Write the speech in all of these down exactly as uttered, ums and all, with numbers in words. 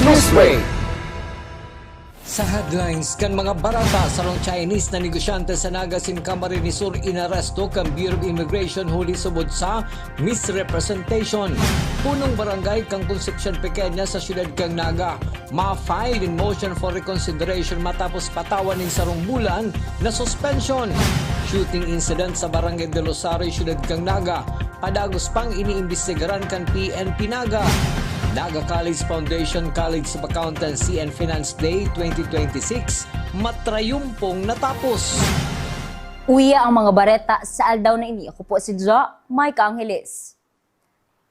Newsbreak. Sa headlines kan mga barata, sarong Chinese na negosyante sa Naga asin Camarines Sur inaresto kan Bureau of Immigration huli subod sa misrepresentation. Punong barangay kan Concepcion Pequeña sa siyudad kan Naga ma-file in motion for reconsideration matapos patawan nin sarong bulan na suspension. Shooting incident sa Barangay del Rosario, siyudad kan Naga, padagos pang iniimbestigaran kan P N P Naga. Naga College Foundation College of Accountancy and Finance Day twenty twenty-six, matrayumpong natapos. Uya ang mga bareta sa aldaw na ini. Ako po si Jo Mike Angeles.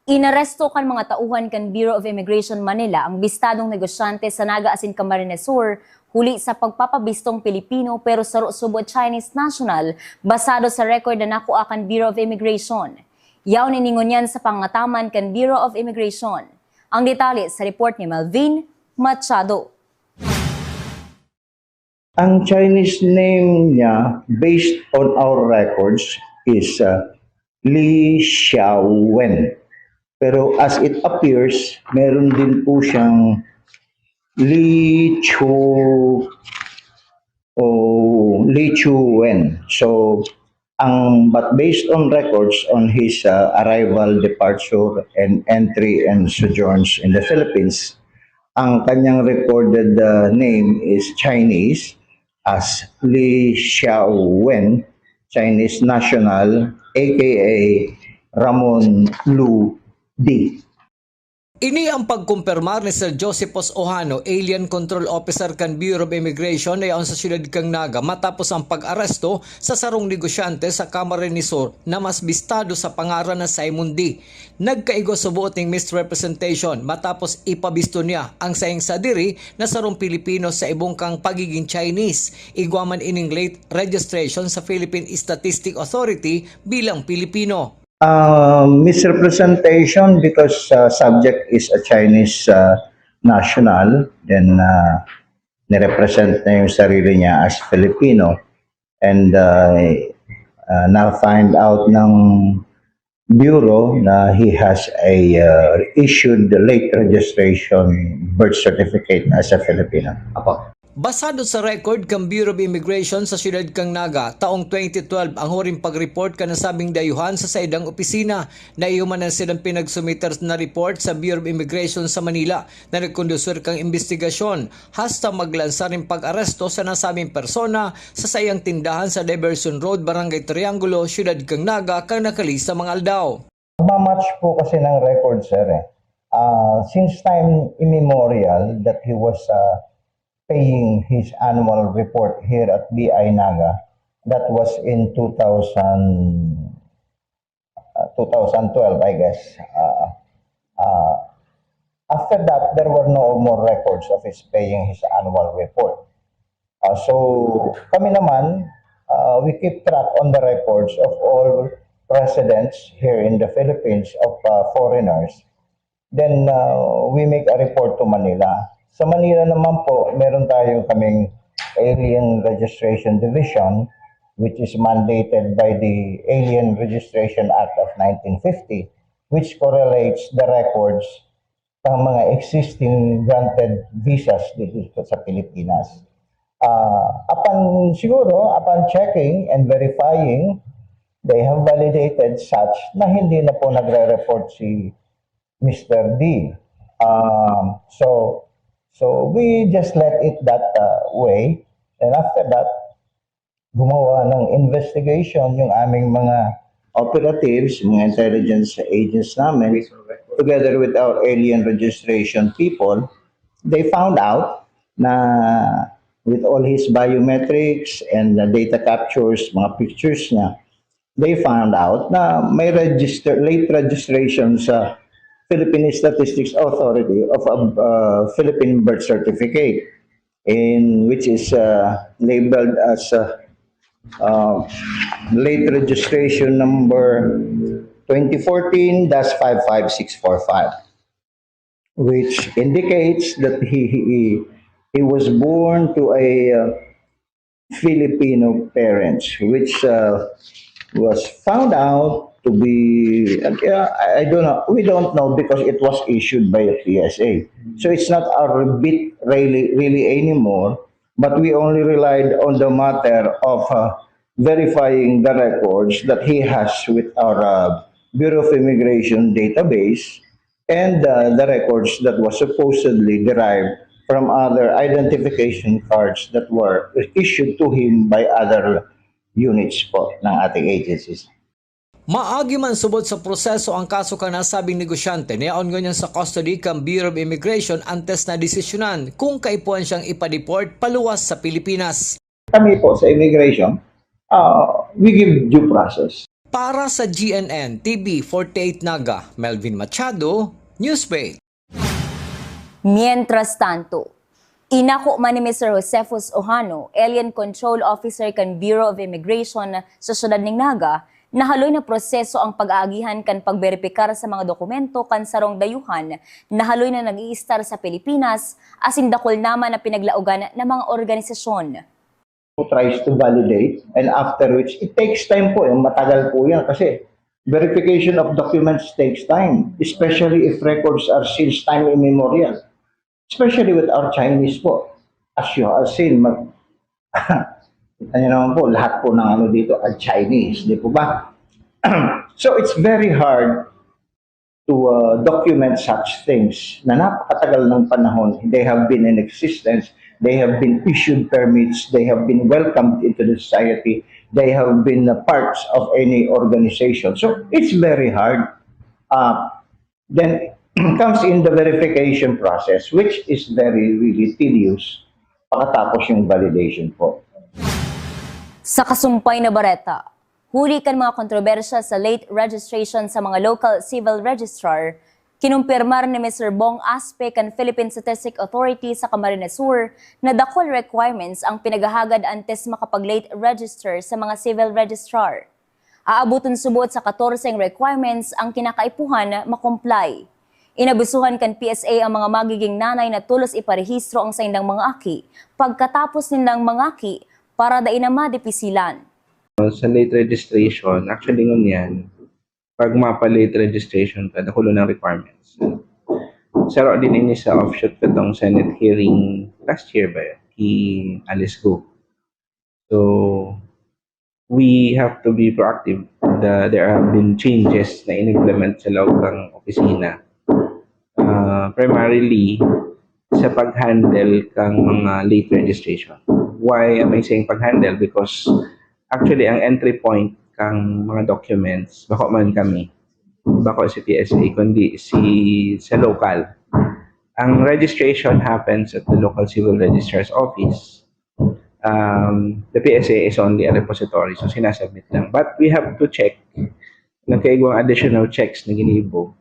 Inaresto kan mga tauhan kan Bureau of Immigration Manila ang bistadong negosyante sa Naga asin Camarines Sur huli sa pagpapabistong Pilipino pero saro subot Chinese national, basado sa record na nakua kan Bureau of Immigration. Yaon ini ngunyan sa pangataman kan Bureau of Immigration. Ang detalye sa report ni Melvin Machado. Ang Chinese name niya, based on our records, is uh, Li Xiaowen. Pero as it appears, meron din po siyang Li Chu o Li Chu Wen. So, ang but based on records on his uh, arrival, departure, and entry and sojourns in the Philippines, ang kanyang recorded uh, name is Chinese as Li Xiaowen, Chinese national, aka Ramon Lu Di. Ini ang pagkumpirmar ni Sir Josephus Ohano, Alien Control Officer kan Bureau of Immigration na yaon sa siyudad kan Naga, matapos ang pag-aresto sa sarong negosyante sa Camarines Sur na mas bistado sa pangaran na Simon D. Nagkaigwa sa buot ning misrepresentation matapos ipabisto niya ang saing sadiri na sarong Pilipino sa ibong kang pagiging Chinese. Igwa man ining late registration sa Philippine Statistic Authority bilang Pilipino. Uh, misrepresentation because uh, subject is a Chinese uh, national, then uh, nirepresent na yung sarili niya as Filipino, and uh, uh, na-find out ng Bureau na he has a uh, issued late registration birth certificate as a Filipino. Apo. Basado sa record kan Bureau of Immigration sa siyudad kan Naga, taong twenty twelve ang huring pag-report kan nasabing dayuhan sa saindang opisina. Naihuman na silang pinagsumiter na report sa Bureau of Immigration sa Manila na nagkondusir kan imbestigasyon hasta maglansar nin pag-aresto sa nasabing persona sa saiyang tindahan sa Diversion Road, Barangay Triangulo, siyudad kan Naga, kan nakalihis na mga aldaw. Mamatch po kasi ng record, sir, eh. Uh, since time immemorial that he was uh, paying his annual report here at B I Naga, that was in two thousand, uh, two thousand twelve, I guess. Uh, uh, after that, there were no more records of his paying his annual report. Uh, so, kami naman, uh, we keep track on the records of all residents here in the Philippines of uh, foreigners. Then uh, we make a report to Manila. Sa Manila naman po, meron tayong kaming Alien Registration Division, which is mandated by the Alien Registration Act of nineteen fifty, which correlates the records ng mga existing granted visas dito sa Pilipinas. Uh, upon siguro, upon checking and verifying, they have validated such na hindi na po nagre-report si Mister D. Um, so, so we just let it that uh, way. And after that, gumawa ng investigation yung aming mga operatives, mga intelligence agents namin, together with our alien registration people, they found out na with all his biometrics and the data captures, mga pictures niya, they found out na may register, late registration sa Philippine Statistics Authority of a uh, Philippine birth certificate, in which is uh, labeled as uh, uh, late registration number twenty fourteen dash five five six four five, which indicates that he, he, he was born to a uh, Filipino parents, which uh, was found out to be, uh, I I don't know, we don't know because it was issued by a P S A. So it's not our beat really, really anymore, but we only relied on the matter of uh, verifying the records that he has with our uh, Bureau of Immigration database and uh, the records that was supposedly derived from other identification cards that were issued to him by other units po ng ating agencies. Maagi man subot sa proseso ang kaso kan nasabing negosyante, niyaon ngunyan sa custody kan Bureau of Immigration antes na desisyonan kung kaipuhan siyang ipa-deport paluwas sa Pilipinas. Kami po sa immigration, uh, we give due process. Para sa G N N T V forty-eight Naga, Melvin Machado, Newsbreak. Mientras tanto, inako man ni Mister Josephus Ojano, Alien Control Officer kan Bureau of Immigration sa siyudad nin Naga, na haloy na proseso ang pag-aagihan kan pagberipikar sa mga dokumento kan sarong dayuhan na haloy na nag-iistar sa Pilipinas asin dakul na man na pinaglaogan na mga organisasyon. Who tries to validate, and after which, it takes time po, yung matagal po yan kasi verification of documents takes time, especially if records are since time immemorial, especially with our Chinese po. As you have seen, mag, kita nyo naman po, lahat po ng ano dito are Chinese, di po ba? So it's very hard to uh, document such things na napakatagal ng panahon. They have been in existence, they have been issued permits, they have been welcomed into the society, they have been uh, parts of any organization. So it's very hard. Uh, then comes in the verification process, which is very really tedious pagkatapos yung validation po. Sa kasumpay na bareta, huli kan mga kontrobersya sa late registration sa mga local civil registrar, kinumpirmar ni Mister Bong Aspe kan Philippine Statistic Authority sa Camarines Sur na dakul requirements ang pinaghahagad antes makapag-late register sa mga civil registrar. Aaboton subot sa katorse ang requirements ang kinakaipuhan makomply. Inabusuhan kan P S A ang mga magiging nanay na tolos iparehistro ang saindang mga aki pagkatapos nindang mangaki para dai na madipisilan. Sa late registration, actually ngunyan, pag mapa-late registration ka, dakulo ng requirements. Saro din ini sa offshoot katong Senate hearing last year ba yun? Ki Alice Go. So, we have to be proactive. The, there have been changes na in-implement sa loob ng opisina. Uh, primarily, sa pag-handle kang mga late registration. Why am I saying pag-handle? Because actually, ang entry point kang mga documents, bako man kami, bako si P S A, kundi si sa local. Ang registration happens at the local civil registrar's office. Um, the P S A is only a repository, so sinasubmit lang. But we have to check, nagkaigwang additional checks na ginibo.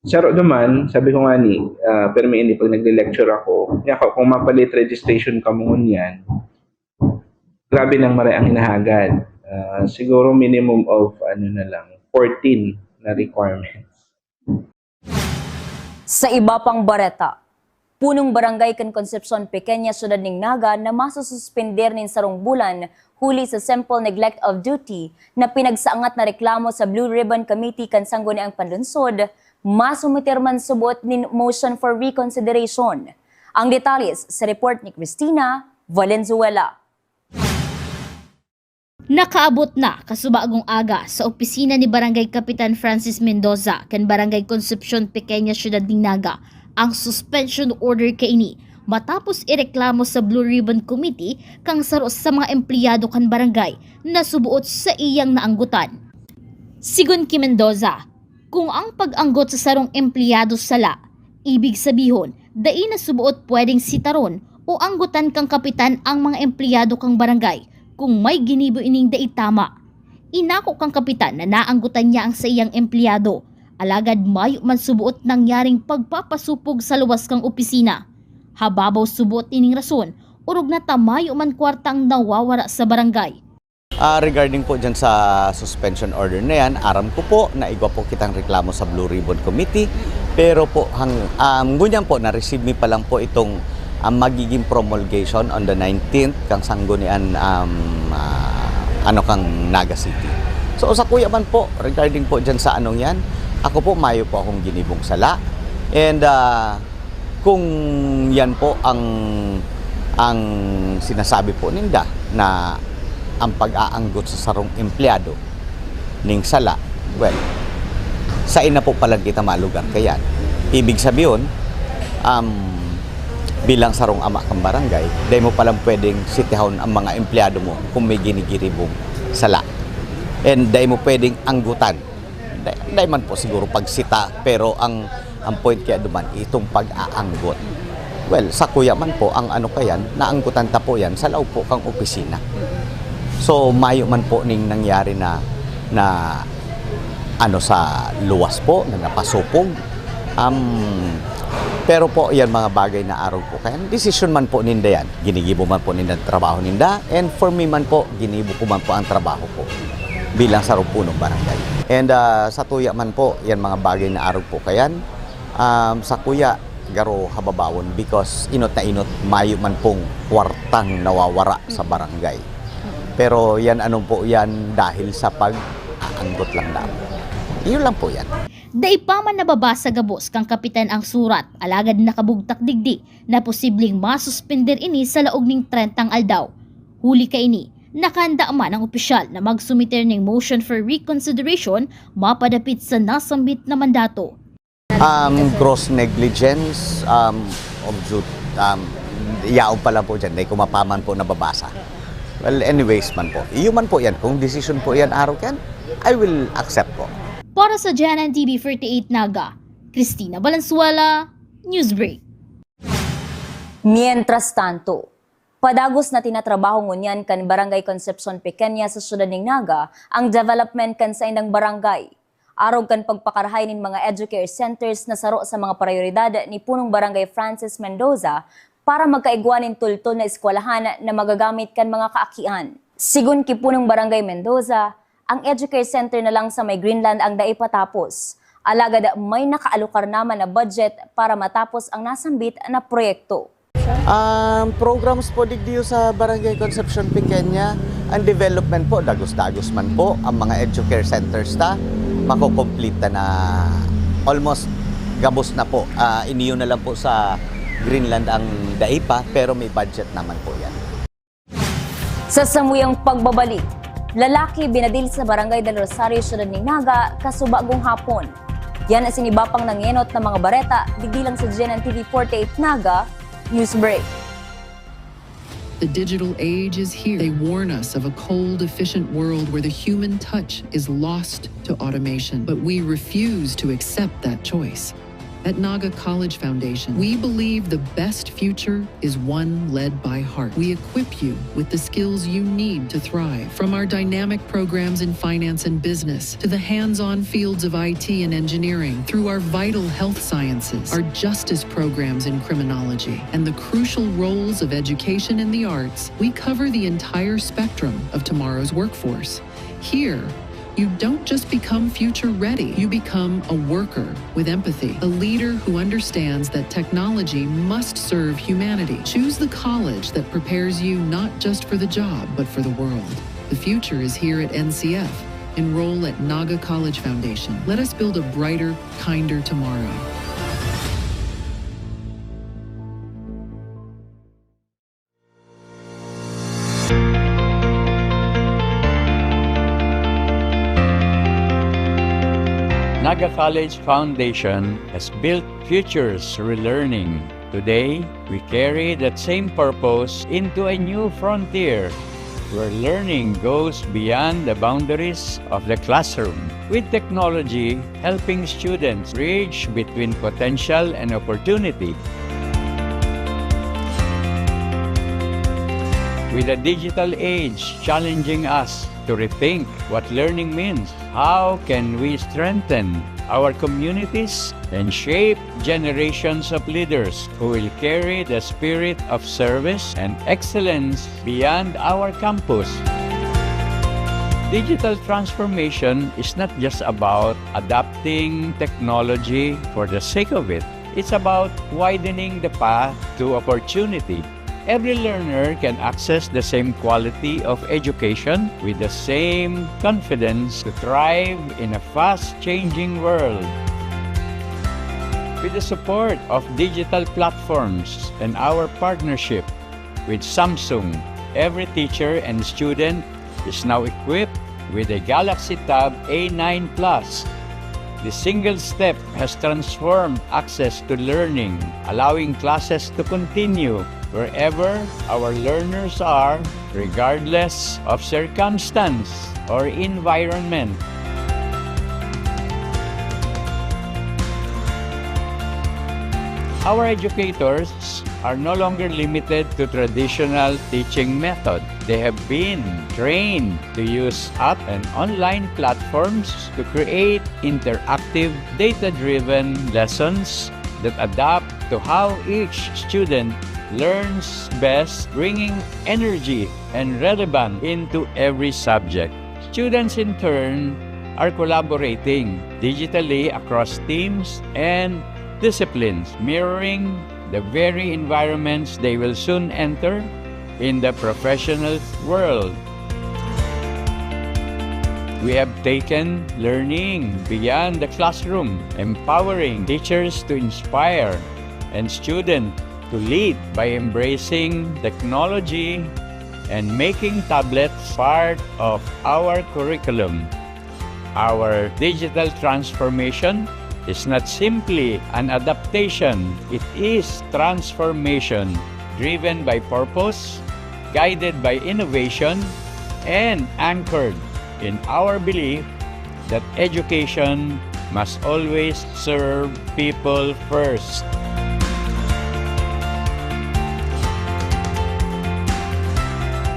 Saro duman, sabi ko nga ni, uh, pero may ini pag nagle-lecture ako, niya ako, kung mapa-late registration ka mo ngunyan, grabe nang maray ang hinahagad. Uh, siguro minimum of ano na lang, fourteen na requirements. Sa iba pang bareta, punong barangay kan Concepcion Pequeña, Siyudad nin Naga na masususpender nin sarong bulan huli sa simple neglect of duty na pinagsaangat na reklamo sa Blue Ribbon Committee kan Sangguniang Panlungsod, masumiter man subot nin motion for reconsideration. Ang detalles sa report ni Christina Valenzuela. Nakaabot na kasubagong aga sa opisina ni Barangay Kapitan Francis Mendoza kan Barangay Concepcion Pequeña, Siyudad nin Naga ang suspension order kaini matapos ireklamo sa Blue Ribbon Committee kang saro sa mga empleyado kan barangay na subuot sa iyang naanggotan. Sigon ki Mendoza, kung ang pag-anggot sa sarong empleyado sala, ibig sabihon, dai na subuot pwedeng sitaron o anggotan kang kapitan ang mga empleyado kang barangay kung may ginibo ining dai tama. Inako kang kapitan na naanggotan niya ang saiyang empleyado, alagad mayo man subuot nangyaring pagpapasupog sa luwas kang opisina. Hababaw subuot ining rason, orog na ta mayo man kwarta ang nawawara sa barangay. Ah, regarding po dyan sa suspension order na yan, aram ko po na igwa po kitang reklamo sa Blue Ribbon Committee. Pero po, hang, um, ngunyan po, na-receive mi pa lang po itong um, magiging promulgation on the nineteenth kang Sanggunian, um, ah, ano, kang Naga City. So, sa kuya man po, regarding po dyan sa anong yan, ako po, mayo po akong ginibong sala. And, ah, kung yan po ang, ang sinasabi po ninda na ang pag-aanggot sa sarong empleyado ning sala, well, sain na po palan kita malugar kayan. Ibig sabiyon, um, bilang sarong ama kang barangay, dai mo palan pwedeng sitihon ang mga empleyado mo kung may ginigiribong sala. And dai mo pwedeng anggutan. Dai, dai man po siguro pagsita, pero ang, ang point kaya duman, itong pag-aanggot. Well, sa kuya man po, ang ano kayan, naanggutan ta po yan sa laog po kang opisina. So, mayo man po ning nangyari na, na ano, sa luwas po, na napasupog. Um, pero po, yan mga bagay na arog po. Kaya desisyon man po ninda yan. Ginigibo man po ninda ang trabaho ninda. And for me man po, ginibo ko man po ang trabaho ko bilang sarong punong barangay. And, ah, sa tuya man po, yan mga bagay na arog po kayan. Um, sa kuya, garo hababawon because inot na inot, mayo man pong kwartang nawawara sa barangay. Pero yan, ano po yan, dahil sa pag-aanggot lang daw. Yun lang po yan. Dai pa man nababasa gabos kan kapitan ang surat, alagad nakabugtak digdi na posibleng masuspender ini sa laog ning trentang aldaw. Huli kaini, nakahanda man ang opisyal na magsumiter ning motion for reconsideration mapadapit sa nasambit na mandato. Um, gross negligence, um, of duty, um, yaon pa lang po dyan, dai ko mapaman po nababasa. Well, anyways man po, iyo man po yan, kung desisyon po yan, arog yan, I will accept po. Para sa G N N T V forty-eight Naga, Christina Valenzuela, Newsbreak. Mientras tanto, padagos na tinatrabaho ngunyan kan Barangay Concepcion Pequeña sa siyudad ning Naga ang development kan saindang barangay. Arog kan pagpakarahay nin mga educare centers na saro sa mga prayoridad ni Punong Barangay Francis Mendoza para magkaigwa nin tultol na eskwelahan na magagamit kan mga kaakian. Sigon ki Punong Barangay Mendoza, ang educare center na lang sa may Greenland ang dai patapos. Alagad may nakaalokar naman na budget para matapos ang nasambit na proyekto. Ang programs po digdiyo sa Barangay Concepcion Pequeña, ang development po, dagos-dagos man po. Ang mga educare centers ta, makokompleta na, almost gabos na po. Ah, iniyon na lang po sa Greenland ang dai pa, pero may budget naman po yan. Sa samuyang pagbabalik, lalaki binadil sa Barangay Del Rosario, siyudad nin Naga, kasubagong hapon. Yan ang siniba pang nangenot na mga bareta, digdi lang sa G N N T V forty-eight Naga, Newsbreak. The digital age is here. They warn us of a cold, efficient world where the human touch is lost to automation. But we refuse to accept that choice. At Naga College Foundation, we believe the best future is one led by heart. We equip you with the skills you need to thrive. From our dynamic programs in finance and business to the hands on fields of I T and engineering, through our vital health sciences, our justice programs in criminology, and the crucial roles of education and the arts, we cover the entire spectrum of tomorrow's workforce. Here, you don't just become future ready, you become a worker with empathy, a leader who understands that technology must serve humanity. Choose the college that prepares you not just for the job, but for the world. The future is here at N C F. Enroll at Naga College Foundation. Let us build a brighter, kinder tomorrow. Naga College Foundation has built futures through learning. Today, we carry that same purpose into a new frontier where learning goes beyond the boundaries of the classroom, with technology helping students bridge between potential and opportunity. With the digital age challenging us to rethink what learning means, how can we strengthen our communities and shape generations of leaders who will carry the spirit of service and excellence beyond our campus? Digital transformation is not just about adopting technology for the sake of it. It's about widening the path to opportunity. Every learner can access the same quality of education with the same confidence to thrive in a fast-changing world. With the support of digital platforms and our partnership with Samsung, every teacher and student is now equipped with a Galaxy Tab A nine Plus. The single step has transformed access to learning, allowing classes to continue wherever our learners are, regardless of circumstance or environment. Our educators are no longer limited to traditional teaching method. They have been trained to use app and online platforms to create interactive, data-driven lessons that adapt to how each student learns best, bringing energy and relevance into every subject. Students, in turn, are collaborating digitally across teams and disciplines, mirroring the very environments they will soon enter in the professional world. We have taken learning beyond the classroom, empowering teachers to inspire and students to lead by embracing technology and making tablets part of our curriculum. Our digital transformation is not simply an adaptation, it is transformation driven by purpose, guided by innovation, and anchored in our belief that education must always serve people first.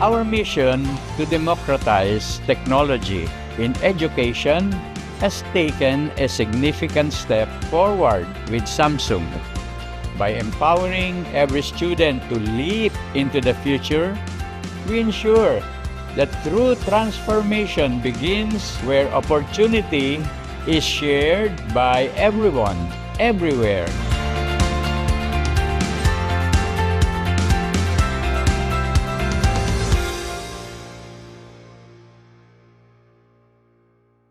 Our mission to democratize technology in education has taken a significant step forward with Samsung. By empowering every student to leap into the future, we ensure that true transformation begins where opportunity is shared by everyone, everywhere.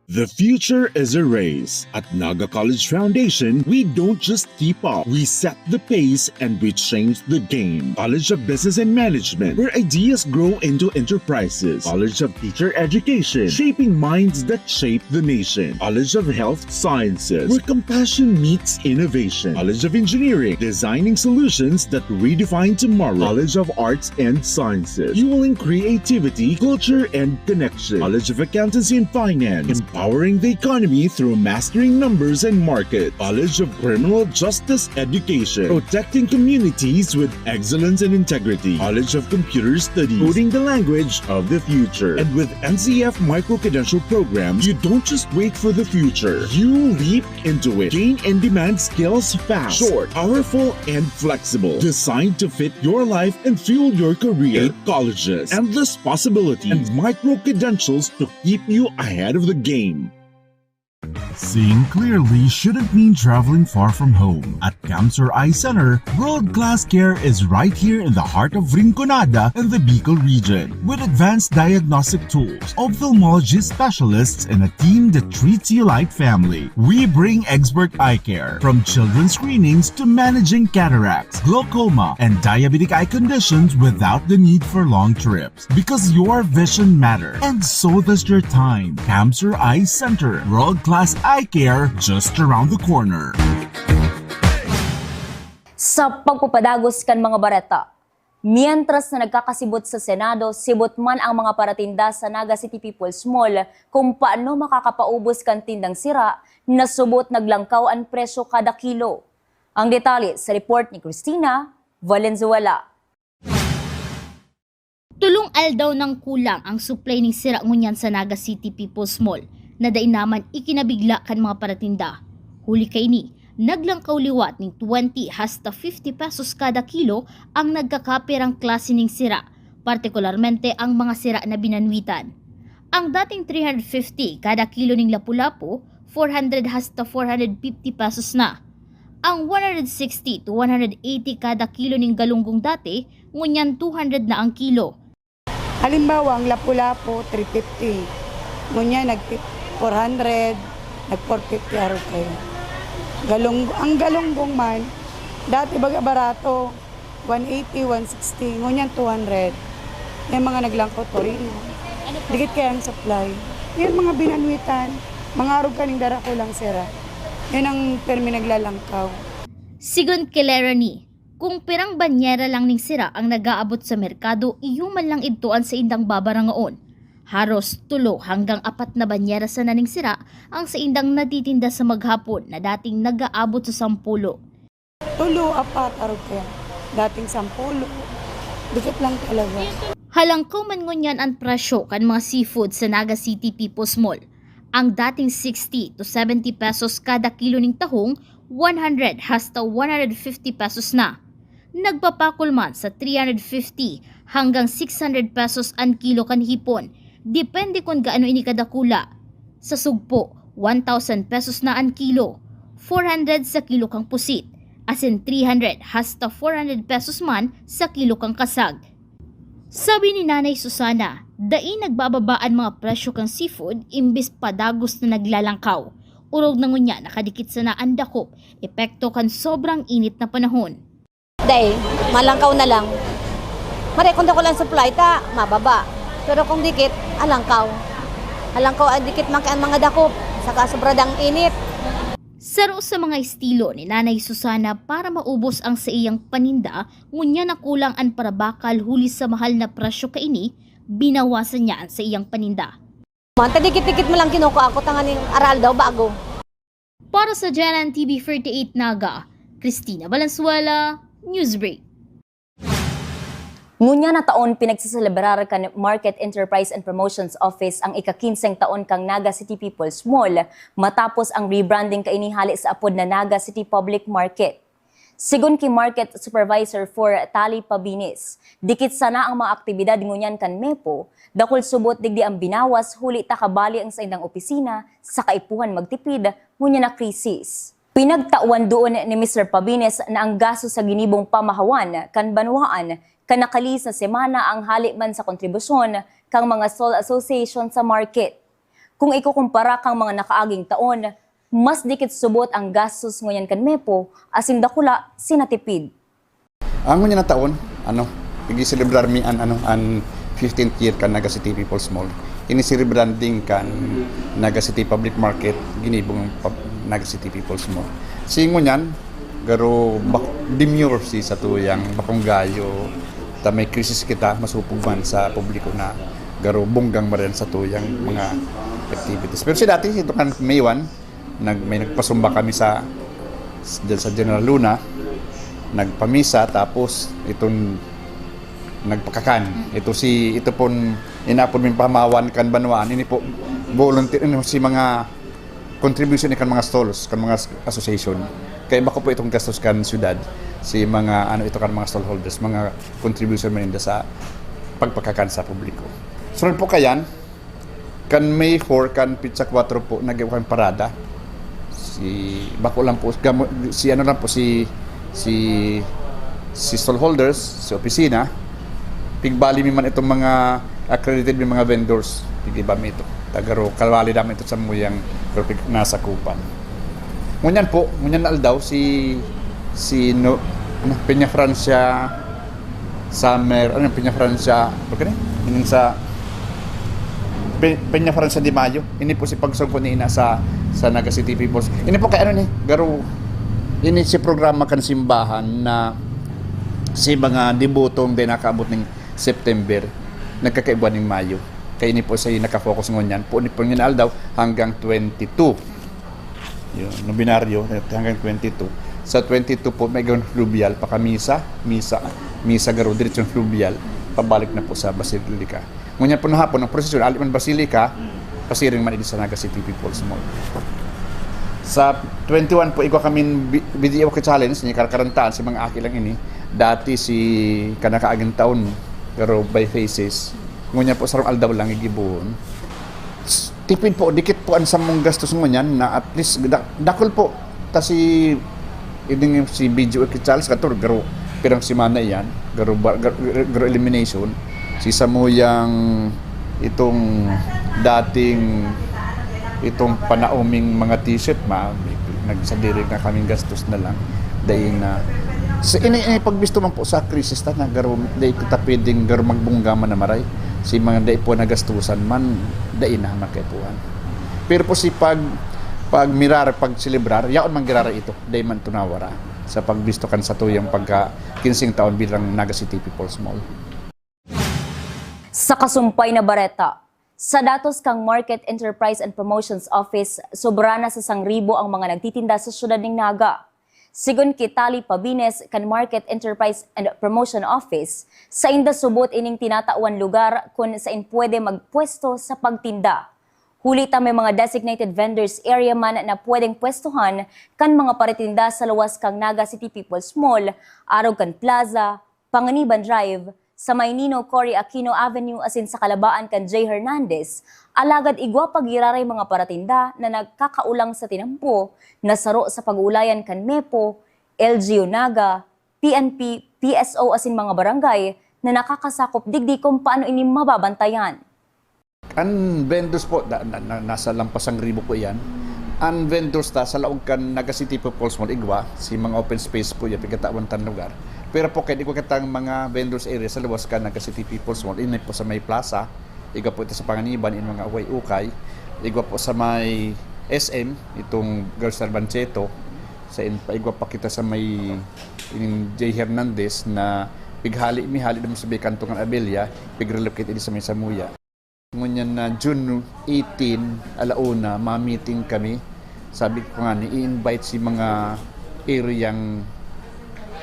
The future is a race. At Naga College Foundation, we don't just keep up. We set the pace and we change the game. College of Business and Management, where ideas grow into enterprises. College of Teacher Education, shaping minds that shape the nation. College of Health Sciences, where compassion meets innovation. College of Engineering, designing solutions that redefine tomorrow. College of Arts and Sciences, fueling creativity, culture, and connection. College of Accountancy and Finance, empowering the economy through mastering numbers and market. College of Criminal Justice Education, protecting communities with excellence and integrity. College of Computer Studies, coding the language of the future. And with N C F Micro Credential Program, you don't just wait for the future. You leap into it. Gain in-demand skills fast, short, powerful, and flexible. Designed to fit your life and fuel your career. Eight colleges, endless possibilities, and micro credentials to keep you ahead of the game. Seeing clearly shouldn't mean traveling far from home. At Cancer Eye Center, world-class care is right here in the heart of Rinconada and the Bicol region. With advanced diagnostic tools, ophthalmology specialists, and a team that treats you like family, we bring expert eye care. From children's screenings to managing cataracts, glaucoma, and diabetic eye conditions without the need for long trips. Because your vision matters, and so does your time. Cancer Eye Center, world-class eye care just around the corner. Sa pagpapadagos kan mga bareta, mientras na nagkakasibot sa Senado, sibot man ang mga paratinda sa Naga City People's Mall kung paano makakapaubos kan tindang sira na subot naglangkaw an presyo kada kilo. Ang detalye sa report ni Christina Valenzuela. Tolong aldaw nang kulang ang supply ning sira ngunyan sa Naga City People's Mall na dai naman ikinabigla kan mga paratinda. Huli kaini, naglangkaw liwat ning twenty hasta fifty pesos kada kilo ang nagkakapirang klase ning sira, partikularmente ang mga sira na binanwitan. Ang dating three hundred fifty kada kilo ning lapu-lapu, four hundred hasta four hundred fifty pesos na. Ang one hundred sixty to one hundred eighty kada kilo ning galunggong dati, ngunyan two hundred na ang kilo. Halimbawa, ang lapu-lapu, three fifty. Ngunyan, nag four hundred, nag four fifty arog kayo. Galung ang galunggong man, dati baga barato, one eighty, one sixty, ngunyan two hundred. Yung mga naglangkaw, Torino. Dikit kaya ang supply. Yung mga binanwitan, mga arog kaning dara ko lang sira. Yun ang permi naglalangkaw. Sigon ki Lerony, kung pirang banyera lang ning sira ang nag-aabot sa merkado, iyo man lang idto an saindang babarangaon. Haros tulo hanggang apat na banyera sana ning sira ang saindang natitinda sa maghapon na dating nag-aabot sa sampulo. Tulo, apat, arog kaya. Dating sampulo. Dikit lang talaga. Halangkaw man ngunyan an presyo kan mga seafood sa Naga City People's Mall. Ang dating sixty to seventy pesos kada kilo ning tahong, one hundred hasta one hundred fifty pesos na. Nagpapakol man sa three hundred fifty hanggang six hundred pesos an kilo kan hipon, depende kun gaano ini kadakula. Sa sugpo, one thousand pesos na an kilo, four hundred sa kilo kan pusit, asin three hundred hasta four hundred pesos man sa kilo kan kasag. Sabi ni Nanay Susana, dai nagbababa an mga presyo kan seafood imbis padagos na naglalangkaw. Orog na ngunyan nakadikit sana an dakop, epekto kan sobrang init na panahon. Dai, malangkaw na lang. Maray kung dakul ang supply ta, mababa. Pero kung dikit, alangkaw. Alangkaw ang dikit man kay ang mga dakop, saka sobra dang init. Saro sa mga estilo ni Nanay Susana para maubos ang saiyang paninda, ngunyan na kulang an parabakal huli sa mahal na presyo kaini, binawasan niya an saiyang paninda. Man, ta dikit-dikit mo lang kinukuha ko, tanganing aral daw bago. Para sa Janan T V forty-eight Naga, Christina Valenzuela, Newsbreak. Ngunyan na taon, pinagseselebrar kan Market Enterprise and Promotions Office ang ika-kinseng taon kan Naga City People's Mall, matapos ang rebranding kaini hale sa apod na Naga City Public Market. Sigon ki Market Supervisor four Tali Pabines, dikit sana ang mga aktibidad ngunyan kan MEPO, dakul subot digdi ang binawas huli ta kabali ang saindang opisina sa kaipuhan magtipid ngunyan na krisis. Pinagtawan duon ni Mister Pabines na ang gasto sa ginibong pamahawan kan banwaan kan nakalis na semana ang hale man sa kontribusyon kan mga stall association sa market. Kung ikukumpara kan mga nakaaging taon, mas dikit subot ang gastos ngunyan kan MEPO asin dakula si natipid. Ang ngunyan na taon, ano, igi-celebrar mi an, ano, an fifteenth year kan Naga City People's Mall. Ini si rebranding kan Naga City Public Market, ginibong pub-, Naga City People's Mall. Si ngunyan, garo bak-, demure si satuyang bakong gayo, ta may krisis kita, masupog man sa publiko na garo bonggang maran satuyang mga activities. Pero si dati, ito kan May one, nag-, may nagpasumba kami sa, dyan sa General Luna, nagpamisa, tapos itong nagpakakan. Ito si, ito pon inapod ming pamahawan kan banwaan. Ini po, volunteer, ano, si mga contribution ni kan mga stalls, kan mga association. Kaya bako po itong gastos kan syudad, si mga, ano, ito kan mga stallholders, mga contribution man ninda sa pagpakakan sa publiko. Sunod po kayan, kan May four, kan pitsa kwatro po, nag-, kan parada. Si, bako lang po, gamo-, si ano lang po, si, si, si stallholders, si opisina, pigbali mi man itong mga accredited, may mga vendors, pigiba mi ito. Tagaro, kalwali namin ito sa muyang, pero pig-, nasakupan. Ngunyan po, ngunyan na aldaw, si, si no, ano, Peña Francia, Summer, ano yung Peña Francia? Ano ka ni? Yung sa Pe-, Peña Francia de Mayo. Ini po si pagsugpo ni ina sa, sa Naga City People's. Ini po kay ano ni? Garo, ini si programa kan simbahan na si mga debutong di nakaabot ng September, nagkakaibuan ng Mayo. Kaya ini po siya nakafocus ngunyan. Po ni po ngunyan aldaw hanggang twenty-two. Yun, nobinaryo, hanggang twenty-two. Sa twenty-two po, may gawin fluvial, pakamisa, misa, misa garo, diretsong fluvial, pabalik na po sa Basilica. Ngunyan po na hapon, ang prosesyon, ali man Basilica, pasiring man ini sa Naga City People's Mall. Sa twenty-one po, igwa kami bi-, video ka challenge, ni karkarantaan, si mga aki lang ini. Dati si kanakaaging taon, pero by phases. Ngunyan po, sarong aldaw lang igibuon. Tipid po, dikit po ang samong gastos ngunyan na at least da-, dakul po. Ta si Ini nga si B J O Charles Cator, garo, pirang semana iyan, garo, ba- garo, garo elimination. Si samuyang itong dating, itong panaoming mga t-shirt, ma, nagsadiri na kaming gastos na lang. Dahil na, sa ini, ini pagbisto man po sa krisis ta na garo, dahil kita pwedeng garo magbungga man na maray. Si mga dai po nagastusan man, dai na makaipuhan. Pero po si pag, pag mirar, pag celebrar, yaon man girara ito, dai man tunawara sa pagbisto kan satuyang pagka kinsing taon bilang Naga City People's Mall. Sa kasumpay na bareta, sa datos kan Market Enterprise and Promotions Office, sobra na sa sangribo ang mga nagtitinda sa siyudad ning Naga. Sigon ki Tali Pabines kan Market Enterprise and Promotion Office, sainda subot ining tinatawan lugar kun sain pwede magpwesto sa pagtinda. Huli ta may mga designated vendors area man na pwedeng pwestohan kan mga paritinda sa luwas kan Naga City People's Mall, arog kan Plaza, Panganiban Drive, sa may Nino Cory Aquino Avenue asin sa kalabaan kan Jay Hernandez, alagad igwa pa giraray mga paratinda na nagkakaulang sa tinampo na saro sa pag-uulayan kan mepo, L G U Naga, P N P, P S O asin mga barangay na nakakasakop digdi kung paano ini mababantayan. An vendors po, da, na, na, nasa lampasang ribo po iyan. An vendors ta sa laog kan Naga City People's Mall igwa, si mga open space po yan, pigkatawan tan lugar. Pero po kaya igwa kitang mga vendors area sa luwas kan Naga City People's Mall, ini po sa may plaza, igwa po ito sa Panganiban, in mga ukay-ukay, igwa po sa may S M, itong Girls Arbancheto, sa in, paigwa pa kita sa may ining Jay Hernandez na pighali, mihali naman sa may kanto ng Abella, pigrelocate ini sa may Samuya. Ngunyan na June eighteen, alauna, ma-meeting kami. Sabi ko nga, ni-invite si mga area yang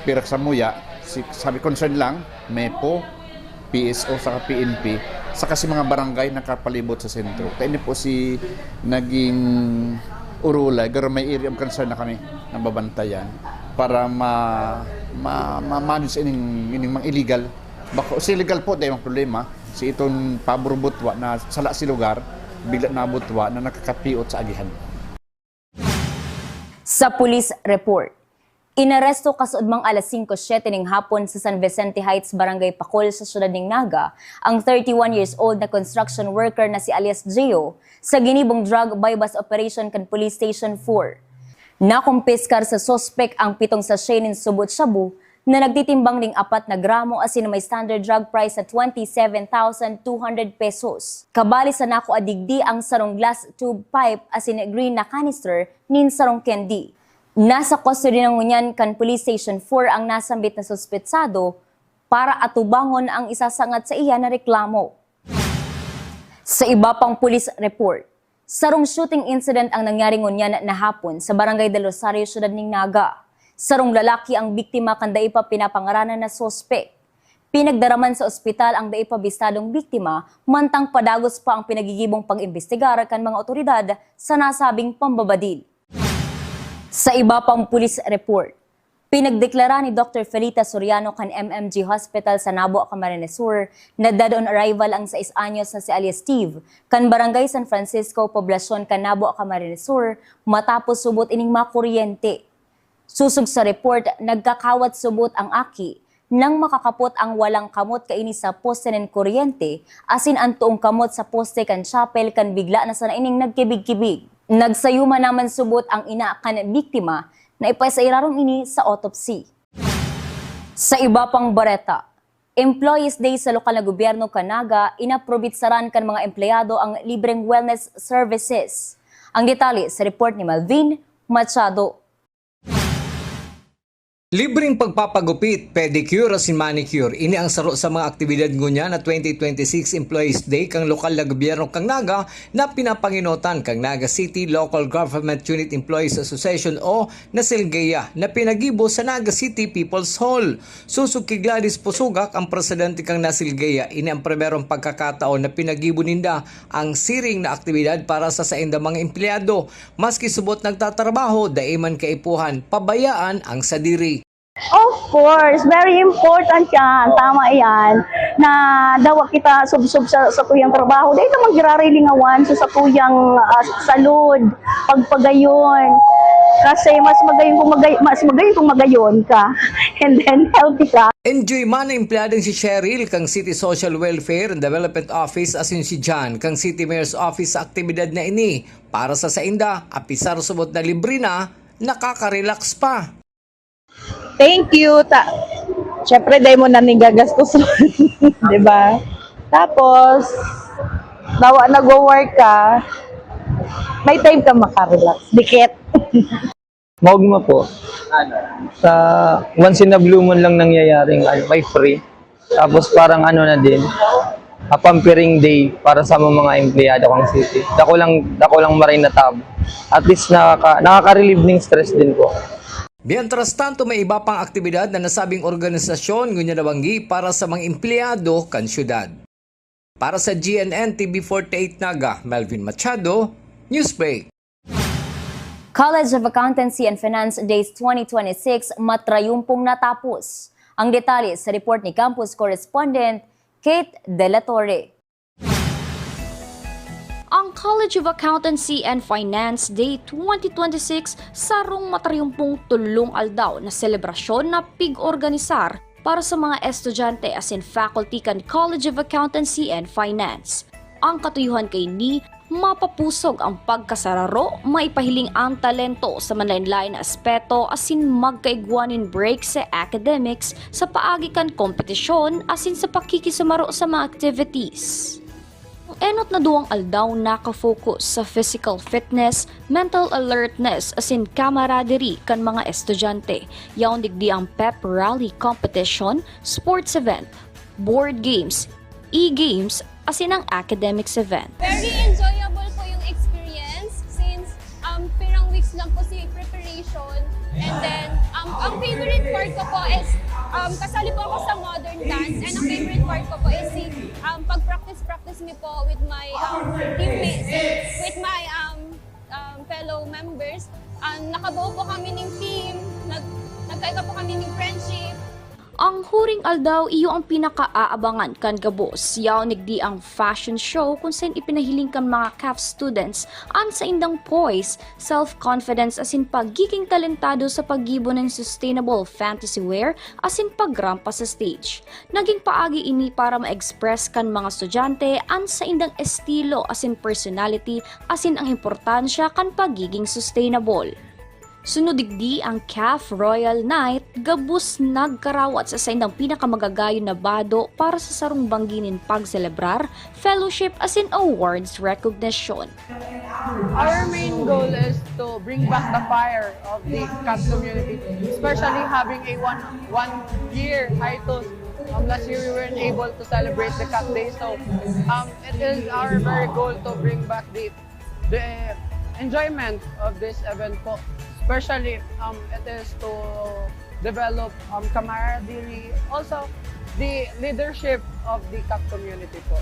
pirak sa muya. Si, sabi, concern lang, mepo, P S O, saka P N P, saka si mga barangay na kapalibot sa sentro. Kaya ini po si naging urulay, pero may area of concern na kami na babantayan para ma, ma, ma-manage ining, ining mga illegal. Bako, si legal po, dahil ang problema, si iton pabor butwa na sala si lugar, bigla na butwa na nakakapiot sa agihan. Sa police report, inaresto kasuodmang alas singko siyete ning hapon sa San Vicente Heights, Barangay Pacol, sa siyudad ning Naga, ang thirty-one years old na construction worker na si alias Gio, sa ginibong drug buy-bust operation kan Police Station four. Nakumpiskar sa suspek ang pitong sachet nin subot shabu na nagtitimbang ning apat na gramo asin may standard drug price na twenty-seven thousand two hundred pesos. Kabali sa nakua digdi ang sarong glass tube pipe asin green na canister nin sarong candy. Nasa custody na ngunyan kan Police Station four ang nasambit na suspetsado para atubangon ang isasangat sa iya na reklamo. Sa iba pang police report, sarong shooting incident ang nangyari ngunyan na hapon sa Barangay Del Rosario, siyudad ning Naga. Sarong lalaki ang biktima kan dai pa pinapangaranan na suspek. Pinagdaraman sa ospital ang dai pa bistadong biktima, mantang padagos pa ang pinagigibong pag-imbestigar kan mga otoridad sa nasabing pambabadil. Sa iba pang police report, pinagdeklara ni Doctor Felita Soriano kan M M G Hospital sa Nabo, Camarines Sur, na dead on arrival ang sais anyos na si alias Steve, kan Barangay San Francisco, Poblacion kan Nabo, Camarines Sur, matapos subot ining makuryente. Sosog sa report, nagkakawat subot ang aki nang makakapot ang walang kamot kaini sa poste nin kuryente, asin an toong kamot sa poste kan chapel kan bigla na sana ining nagkibig-kibig. Nagsayuma naman subot ang ina kan biktima na ipasairarom ini sa autopsy. Sa iba pang bareta, Employees Day sa lokal na gobyerno kan Naga, inaprobitsaran kan mga empleyado ang libreng wellness services. Ang detalye sa report ni Malvin Machado. Libreng pagpapagupit, pedicure asin manicure, ini ang saro sa mga aktibidad ngunyan na twenty twenty-six Employees Day kan lokal na gobyerno kan Naga na pinapangenotan kan Naga City Local Government Unit Employees Association o NACILGEA na pinagibo sa Naga City People's Hall. Sosog ki Gladys Pusugak, ang presidente kan NACILGEA, ini ang primerong pagkakataon na pinagibo ninda ang siring na aktibidad para sa saindang mga empleyado. Maski subot nagtatrabaho, dai man kaipuhan, pabayaan ang sadiri. Of course, very important yan. Tama yan. Na dawa kita subsob sa, sa tuyang trabaho. Dahil naman girarilingawan sa, sa tuyang ah, salud, pagpagayon. Kasi mas magayon kung magay-, mas magayon kung magayon ka and then healthy ka. Enjoy man ang empleyadong si Cheryl kang City Social Welfare and Development Office asin si John kang City Mayor's Office sa aktibidad na ini. Para sa sainda, apisar subot na libre na, nakaka-relax pa. Thank you. Ta Siyempre, dai mo na ning gagastoson. Di ba? Tapos, nawa nagwo-work ka, may time ka makarelax. Dikit. Maugma po. Sa once in a blue moon lang nangyayaring ano, may free. Tapos parang ano na din, a pampering day para sa mga empleyado kang city. Dako lang, dako lang maray na tabo. At least nakaka, nakaka-relieve ng stress din po. Mientras tanto, may iba pang aktibidad na nasabing organisasyon ngunyan nabanggi para sa mga empleyado kan syudad. Para sa G N N T V forty-eight Naga, Melvin Machado, Newsbreak. College of Accountancy and Finance Days twenty twenty-six matrayumpong natapos. Ang detalye sa report ni Campus Correspondent Kate De La Torre. Ang College of Accountancy and Finance Day twenty twenty-six sarong matrayumpong tulong aldaw na selebrasyon na pig-organisar para sa mga estudyante asin faculty kan College of Accountancy and Finance. Ang katuyuhan kaini, mapapusog ang pagkasararo, maipahiling ang talento sa manlain-lain na aspeto asin magkaigwa nin break sa academics sa paagi kan kompetisyon asin sa pakikisumaro sa mga activities. Ang enot na duwang aldaw naka-focus sa physical fitness, mental alertness asin camaraderie kan mga estudyante. Yaon digdi ang pep rally competition, sports event, board games, e-games, asin ang academics event. Very enjoyable po yung experience since um, pirang weeks lang po si preparation. And then, um, ang favorite part ko po is um, kasali po ako sa modern dance and ang favorite part ko po is si um, pag-practice-practice niyo po with my um, teammates, with my um, um, fellow members. Um, nakabuo po kami ng team, nag nagkaika po kami ng friendship. Ang huring aldaw iyo ang pinakaaabangan kan gabos. Yaon digdi ang fashion show kun saen ipinahiling kan mga CAF students an saindang poise, self-confidence asin pagiging talentado sa paggibo nin sustainable fantasy wear asin pagrampa sa stage. Naging paagi ini para ma-express kan mga estudyante an saindang estilo asin personality asin ang importansya kan pagiging sustainable. Sunod digdi ang CAF Royal Night, gabos nagkarawat sa saindang pinakamagagayon na bado para sa sarong banggi nin pagselebrar, fellowship asin awards recognition. Our main goal is to bring back the fire of the CAF community, especially having a one one year hiatus. Um, last year we weren't able to celebrate the CAF Day, so um, it is our very goal to bring back the the enjoyment of this event po. Especially, um, it is to develop um, camaraderie, also the leadership of the CAF community po.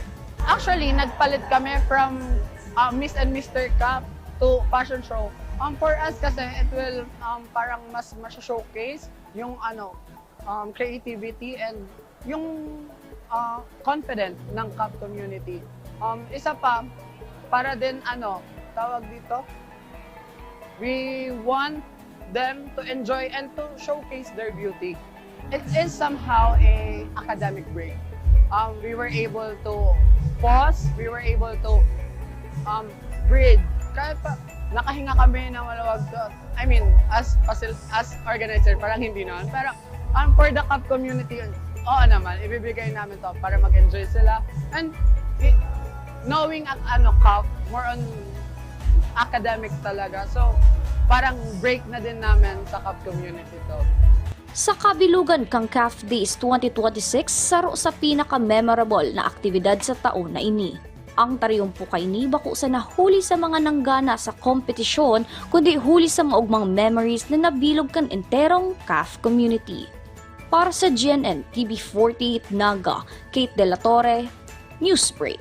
Actually, nagpalit kami from uh, Miss and Mister CAF to fashion show. Um, for us kasi, it will um, parang mas ma-showcase yung ano, um, creativity and yung uh, confident ng CAF community. Um, isa pa, para din ano, tawag dito, we want them to enjoy and to showcase their beauty. It is somehow a academic break. Um, we were able to pause, we were able to um, breathe. Kaya pa, nakahinga kami na malawag. I mean, as as organizer, parang hindi naman. Pero um, for the CAF community, oo naman, ibibigay namin to para mag-enjoy sila. And knowing at ano CAF, more on academic talaga. So, parang break na din namin sa CAF community to. Sa kabilugan kan CAF Days twenty twenty-six, saro sa pinaka-memorable na aktibidad sa taon na ini. Ang tariyumpo kaini bako sana huli sa mga nanggana sa kompetisyon, kundi huli sa maugmang memories na nabilog kan enterong CAF community. Para sa G N N T V forty-eight Naga, Kate De La Torre, Newsbreak.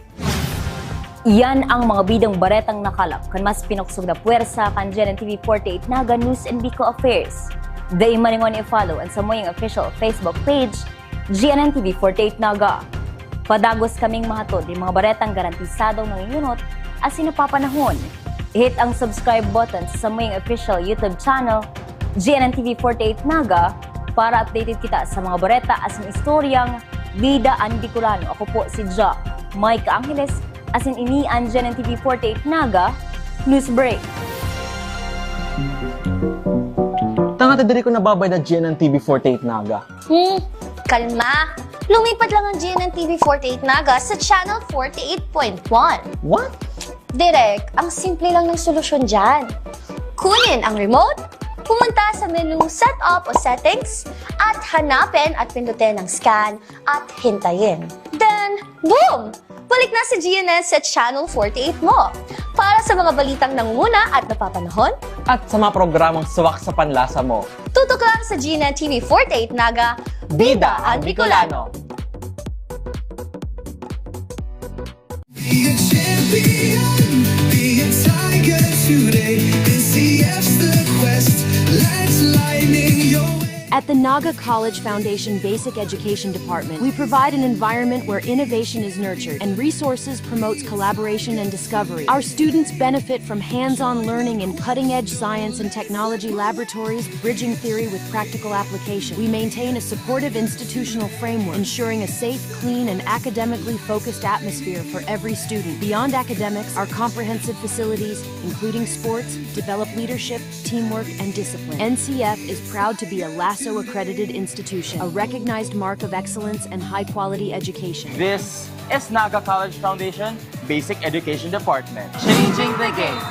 Iyan ang mga bidang baretang nakalap kan mas pinuksog na pwersa kan G N N T V forty-eight Naga News and Bicol Affairs. Dai malingaw na i-follow an samuyang official Facebook page, G N N T V forty-eight Naga. Padagos kaming mahatod nin mga baretang garantisadong nangingiyunot asin napapanahon. I-hit ang subscribe button sa samuyang official YouTube channel, G N N T V forty-eight Naga, para updated kita sa mga bareta asin istoryang Bida an Bicolano. Ako po si Ja Micah Angeles, asin ini an G N N T V forty-eight Naga News Break. Tanga ta diri ko nababay na G N N T V forty-eight Naga. Hmm, kalma. Lumipat lang ang G N N T V forty-eight Naga sa Channel forty-eight point one. What? Direk, ang simple lang ng solusyon dyan. Kunin ang remote, pumunta sa menu Setup o Settings, at hanapin at pindutin ang Scan at hintayin. Then, boom! Balik na si G N N sa Channel forty-eight mo. Para sa mga balitang nangunguna at napapanahon, at sa mga programang swak sa panlasa mo, tutok lang sa G N N T V forty-eight Naga, Bida ang Bicolano. Be a champion, be a tiger today. N C F's the quest, lights lining your way. At the Naga College Foundation Basic Education Department, we provide an environment where innovation is nurtured and resources promotes collaboration and discovery. Our students benefit from hands-on learning in cutting-edge science and technology laboratories, bridging theory with practical application. We maintain a supportive institutional framework, ensuring a safe, clean, and academically focused atmosphere for every student. Beyond academics, our comprehensive facilities, including sports, develop leadership, teamwork, and discipline. N C F is proud to be a LASO accredited institution, a recognized mark of excellence and high quality education. This is Naga College Foundation Basic Education Department. Changing the game.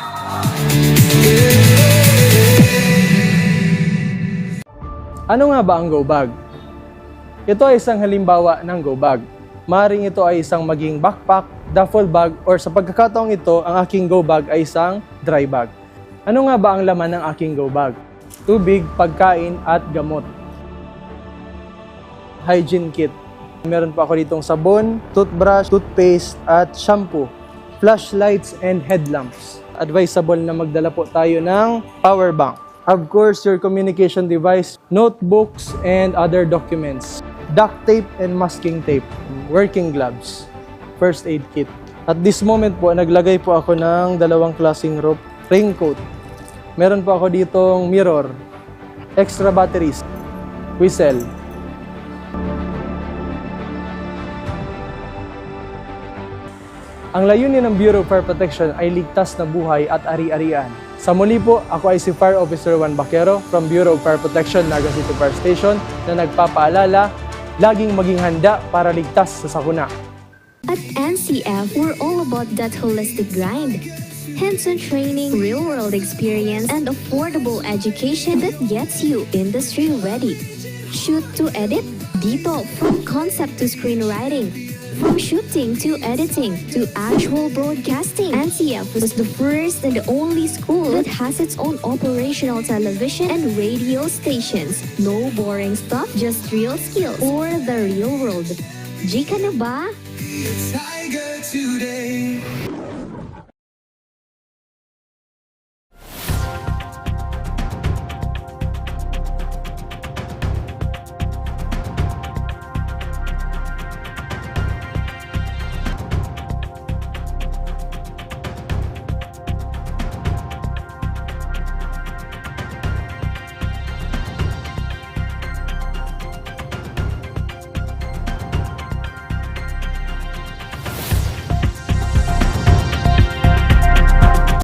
Ano nga ba ang go bag? Ito ay isang halimbawa ng go bag. Maring ito ay isang maging backpack, duffel bag, or sa pagkakataong ito, ang aking go bag ay isang dry bag. Ano nga ba ang laman ng aking go bag? Tubig, pagkain, at gamot. Hygiene kit. Meron pa ako ditong sabon, toothbrush, toothpaste, at shampoo. Flashlights and headlamps. Advisable na magdala po tayo ng power bank. Of course, your communication device, notebooks, and other documents. Duct tape and masking tape. Working gloves. First aid kit. At this moment po, naglagay po ako ng dalawang klaseng rope, raincoat. Meron po ako ditong mirror, extra batteries, whistle. Ang layunin ng Bureau of Fire Protection ay ligtas na buhay at ari-arian. Sa muli po, ako ay si Fire Officer Juan Baquero from Bureau of Fire Protection, Naga City Fire Station, na nagpapaalala, laging maging handa para ligtas sa sakuna. At N C F, we're all about that holistic grind. Hands-on training, real-world experience, and affordable education that gets you industry ready. Shoot to edit? Dito, from concept to screenwriting. From shooting to editing to actual broadcasting, N C F was the first and only school that has its own operational television and radio stations. No boring stuff, just real skills for the real world. G ka na ba? Tiger today.